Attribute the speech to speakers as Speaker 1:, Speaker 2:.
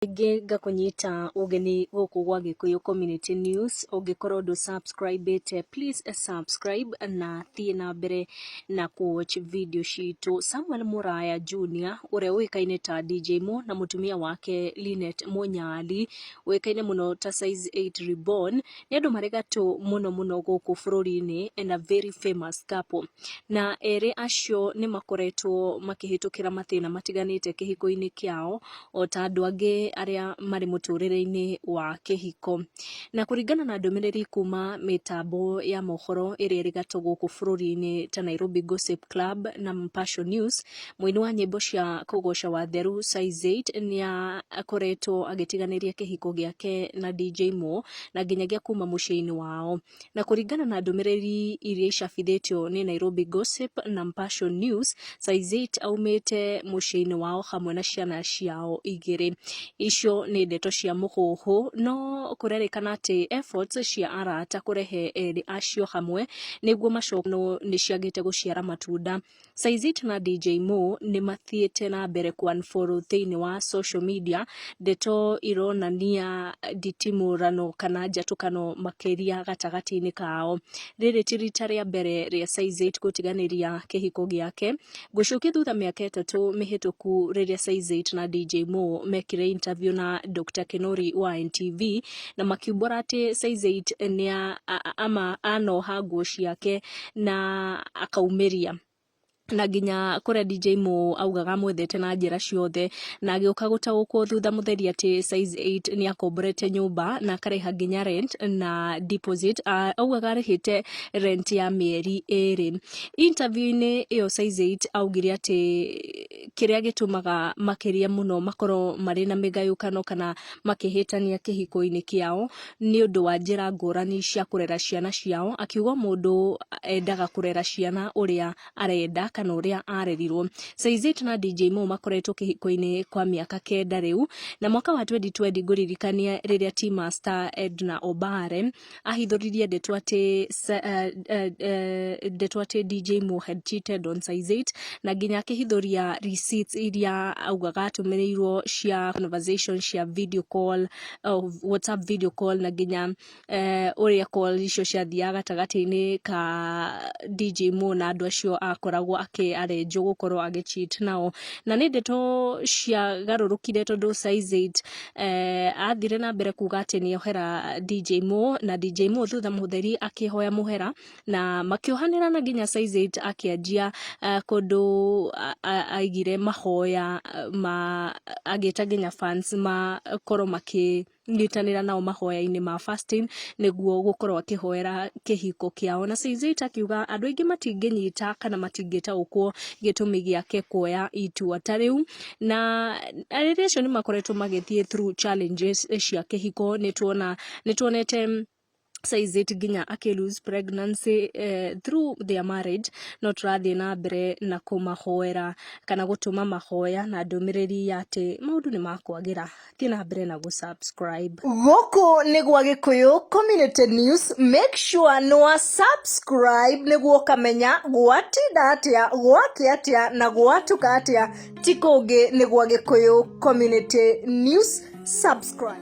Speaker 1: Rĩngĩ ngakũnyita ũgeni gũkũ gwa Gĩkũyũ Community News, ũngĩkorwo ndũ subscribe ĩte please subscribe na thiĩ na mbere na kũ watch video citũ. Samuel Mũraya Junior ũrĩa ũĩkaine ta DJ Mo na mũtumia wake Linet Mũnyali ũĩkaine mũno ta Size 8 Reborn nĩ andũ marĩ gatũ mũno mũno gũkũ bũrũri-inĩ and a very famous couple. Na erĩ acio nĩ makoretwo makĩhĩtũkĩra mathĩna matiganĩte kĩhiko-inĩ kĩao o ta andũ angĩ arĩa marĩ mũtũrĩre-inĩ wa kĩhiko. Na kũringana na ndũmĩrĩri kuma mĩtambo ya mohoro ĩrĩa ĩrĩ gatũ gũkũ bũrũri-inĩ ta Nairobi Gossip Club na Mpasho News, mũini wa nyĩmbo cia kũgoca Watheru Size 8 nĩ akoretwo agĩtiganĩria kĩhiko gĩake na DJ Mo na nginyagia kuma mũciĩ-inĩ wao. Na kũringana na ndũmĩrĩri iria icabithĩtio nĩ Nairobi Gossip na Mpasho News, Size 8 aumĩte mũciĩ-inĩ wao hamwe na ciana ciao igĩrĩ. Icio nĩ ndeto cia mũhuhu, no kũrerĩkana atĩ efforts cia arata kũrehe erĩ acio hamwe nĩguo macokanwo nĩ ciagĩte gũciara matunda. Size 8 na DJ Mo nĩ mathiĩte na mbere kũ unfollow thĩinĩ wa social media, ndeto ironania nditimũrano kana njatũkano makĩria gatagatĩ-inĩ kao. Rĩrĩ ti rita rĩa mbere rĩa Size 8 gũtiganĩria kĩhiko gĩake. Ngũcokia thutha mĩaka 3 mĩhĩtũku rĩrĩa Size 8 na DJ Mo mekire interview na Dr. Kinori wa NTV na makiumbũra atĩ Size 8 nĩ anoha nguo ciake na akaumĩria na nginya kũrĩa DJ Mo augaga amwendete na njĩra ciothe, na agĩũka gũtaũkwo thutha mũtheri atĩ Size 8 nĩ akomborete nyũmba na akarĩha nginya rent na deposit. Augaga arĩhĩte rent ya mĩeri 2. Interview-inĩ ĩyo Size 8 augire atĩ kĩrĩa gĩtũmaga makĩria mũno makorwo marĩ na mĩgayũkano kana makĩhĩtania kĩhiko-inĩ kĩao nĩ ũndũ wa njĩra ngũrani cia kũrera ciana ciao, akiuga mũndũ endaga kũrera ciana ũrĩa arenda kana ũrĩa arerirwo. Size 8 na DJ Mo makoretwo kĩhiko-inĩ kwa mĩaka 9 rĩu, na mwaka wa 2020 ngũririkania rĩrĩa T-Master Edna Obare ahithũririe ndeto atĩ DJ Mo had cheated on Size 8 na nginya akĩhithũria receipts iria augaga atũmĩrĩirwo cia conversation cia video call, WhatsApp video call, na nginya ũrĩa call icio ciathiaga gatagatĩ-inĩ ka DJ Mo na andũ acio akoragwo akĩ-arrange gũkorwo agĩ-cheat nao. Na nĩ ndeto ciagarũrũkire tondũ Size 8 athire na mbere kuga atĩ nĩ ohera DJ Mo, na DJ Mo thutha mũtheri akĩhoya mũhera na makĩohanĩra, na nginya Size 8 akĩanjia kũndũ aigire mahoya ma agĩta nginya fans makorwo makĩ nyitanĩra nao mahoya-inĩ ma fasting nĩguo gũkorwo akĩhoera kĩhiko kĩao. Na Size 8 akiuga andũ aingĩ matingĩnyita kana matingĩtaũkwo gĩtũmi gĩake kuoya itua ta rĩu, na arĩrĩ acio nĩ makoretwo magĩthiĩ through challenges cia kĩhiko. Nĩ tuonete Size 8 nginya akĩ lose pregnancy through their marriage, no tũrathiĩ na mbere na kũmahoera kana gũtũma mahoya na ndũmĩrĩri ya atĩ maũndũ nĩ makwagĩra. Thiĩ na mbere na gũ-subscribe.
Speaker 2: Gũkũ nĩ gwa Gĩkũyũ Community News. Make sure nĩ wa subscribe nĩguo ũkamenya gwatinda atĩa, gwakĩa atĩa na gwatuka atĩa. Ti kũngĩ, nĩ gwa Gĩkũyũ Community News. Subscribe.